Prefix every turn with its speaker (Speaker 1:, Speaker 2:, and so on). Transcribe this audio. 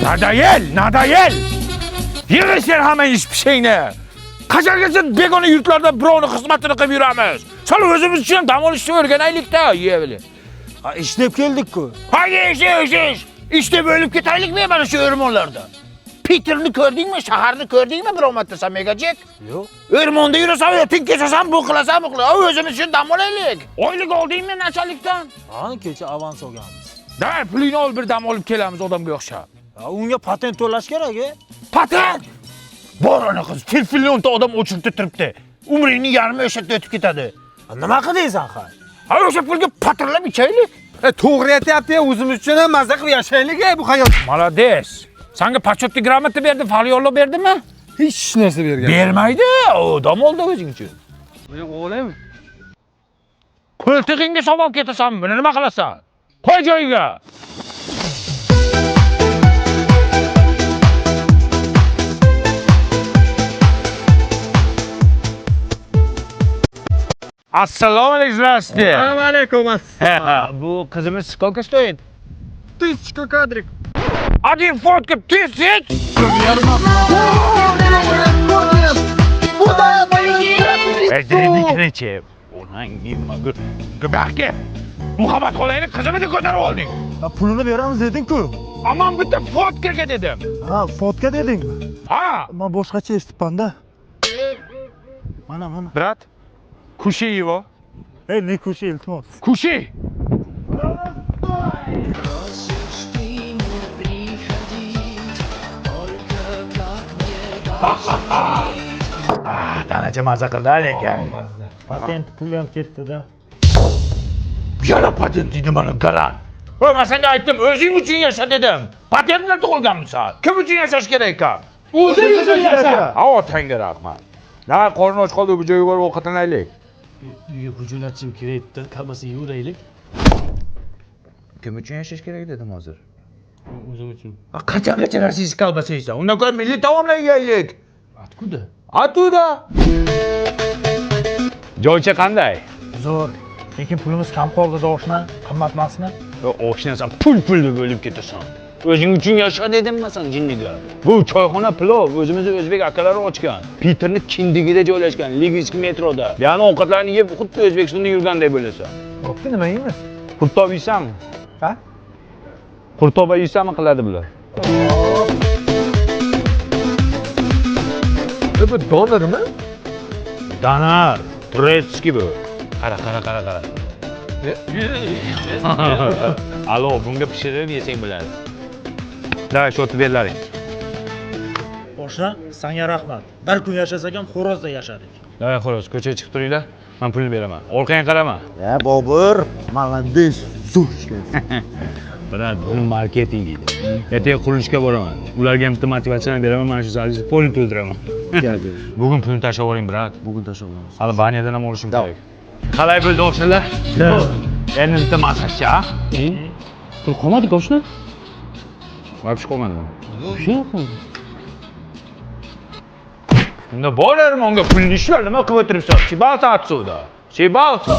Speaker 1: Надоел, надоел. Yig'ishlar hamma ish pishingni. Qachongacha begona yurtlarda birovni xizmatini qilib yuramiz? Sal o'zimiz uchun ham dam olishni o'rganaylik-da, yeyvili.
Speaker 2: Ha, ishlab keldik-ku.
Speaker 1: Ha, ish, ish, ish. Ishda bo'lib ketaylikmi mana shu o'rmonlarda? Peterni ko'rdingmi, shaharni ko'rdingmi biror marta san Megajek?
Speaker 2: Yo'q.
Speaker 1: O'rmonda yurasan, o'tin kesasan, bu qilasan, bu qilasan. O'zimiz uchun dam olaylik. Oylik oldingmi nachalikdan?
Speaker 2: Ha, kecha avans olganmiz.
Speaker 1: Davay, pulingni ol, bir dam olib kelamiz odamga o'xshab.
Speaker 2: Ha, unga patent to'lash kerak, e?
Speaker 1: Patent! Bor ana qiz, telefonda odam o'chirib turibdi. Umringning yarmi o'sha yerda o'tib ketadi.
Speaker 2: Ha, nima qildingsan ha?
Speaker 1: Ha, o'sha pulga patirlab ichaylik.
Speaker 3: To'g'ri aytyapti, o'zimiz uchun ham mazza qilib yashaylik bu hayot.
Speaker 1: Молодец. Sanga почетный грамота berdi, falyollo berdimi?
Speaker 3: Hech narsa bergan.
Speaker 1: Bermaydi. O, dam oldi o'zing uchun.
Speaker 3: Men o'g'laymi?
Speaker 1: Qo'ltig'ingga solib ketasan, buni nima qilasan? Qo'y joyiga. Assalomu alaykum, здравствуйте.
Speaker 3: Assalomu alaykum.
Speaker 1: Bu qizimiz сколько стоит?
Speaker 3: Тысячка кадрик.
Speaker 1: Один фотка тысяч? Ey, Onang nima Göbekli. Muhabbat xolayni qizimni ko'tarib olding.
Speaker 2: Ha, pulini beramiz deding-ku.
Speaker 1: Aman bitta fotkaga dedim.
Speaker 2: Ha, fotka dedingmi?
Speaker 1: Ha,
Speaker 2: Men boshqacha eshitibman-da. Mana, mana.
Speaker 1: брат, кушай его.
Speaker 2: Ey, ne kushi, iltimos.
Speaker 1: Кушай. Ah, tanacha maza qildi lekin.
Speaker 2: Patent puli ham ketdi-da.
Speaker 1: Yana patent deydi mana galan. Voy, men senga aytdim, o'zing uchun yasha dedim. Patent bilan tug'ilganmisan. Kim uchun yashash kerak ekan? O'zing uchun yasha. Ha, otangga rahmat. Na, qorni och qoldi, bu joyga borib ovqatlanaylik.
Speaker 4: Uyga pul jo'natishim kerak edi, kolbasa yeveraylik.
Speaker 1: Kim uchun yashash kerak dedim hozir.
Speaker 4: O'zim uchun.
Speaker 1: Qachongacha российский kolbasa yeysan? Undan ko'ra milliy taomlar yeylik.
Speaker 4: Откуда?
Speaker 1: Оттуда. Joycha qanday?
Speaker 2: Zo'r. Lekin pulimiz kam qoldi, oshna. Qimmat emasmi?
Speaker 1: Oshnasan pul deb o'lib ketasan. O'zing uchun yasha dedim masan jinniga. Bu choyxona plov o'zimizni o'zbek akalari ochgan. Peterni kindigida joylashgan, Liginskiy metroda. Ya'ni ovqatlarni yeb xuddi O'zbekistonda yurganday bo'lasan.
Speaker 2: Bo'pti, nima yeymiz?
Speaker 1: Qurtob yeysanmi?
Speaker 2: Ha?
Speaker 1: Qurtoba yeysanmi qiladi bular.
Speaker 3: Bu donormi?
Speaker 1: Danar, турецкий bu. Qara, qara, qara, qara. Alo, bunga pishirib yesang bo'ladi. Davay, shu otib berlaring.
Speaker 2: Oshna, senga rahmat. Bir kun yashasak ham xo'rozda yashadik.
Speaker 1: Davay, xo'roz, ko'chaga chiqib turinglar. Men pulni beraman. Orqangga qarama.
Speaker 2: Ya, Bobur, молодец, zo'r ishlaysan.
Speaker 1: Брат, buni marketing deydi. Ertaga qurilishga boraman. Ularga ham bitta motivatsiyani beraman, mana shu zalni pulni to'ldiraman. Bugun pulni tashlab yuboring, брат.
Speaker 2: Bugun tashlab olamiz.
Speaker 1: Hali banyadan ham olishim kerak. Qalay bo'ldi oshnalar? Endi bitta massajcha, a?
Speaker 4: Pul qolmadi oshna.
Speaker 1: Вообще qolmadi.
Speaker 4: O'sha qoldi.
Speaker 1: Unda bor o'rmonga pulni ishlar, nima qilib o'tiribsan? Съебался отсюда. Съебался.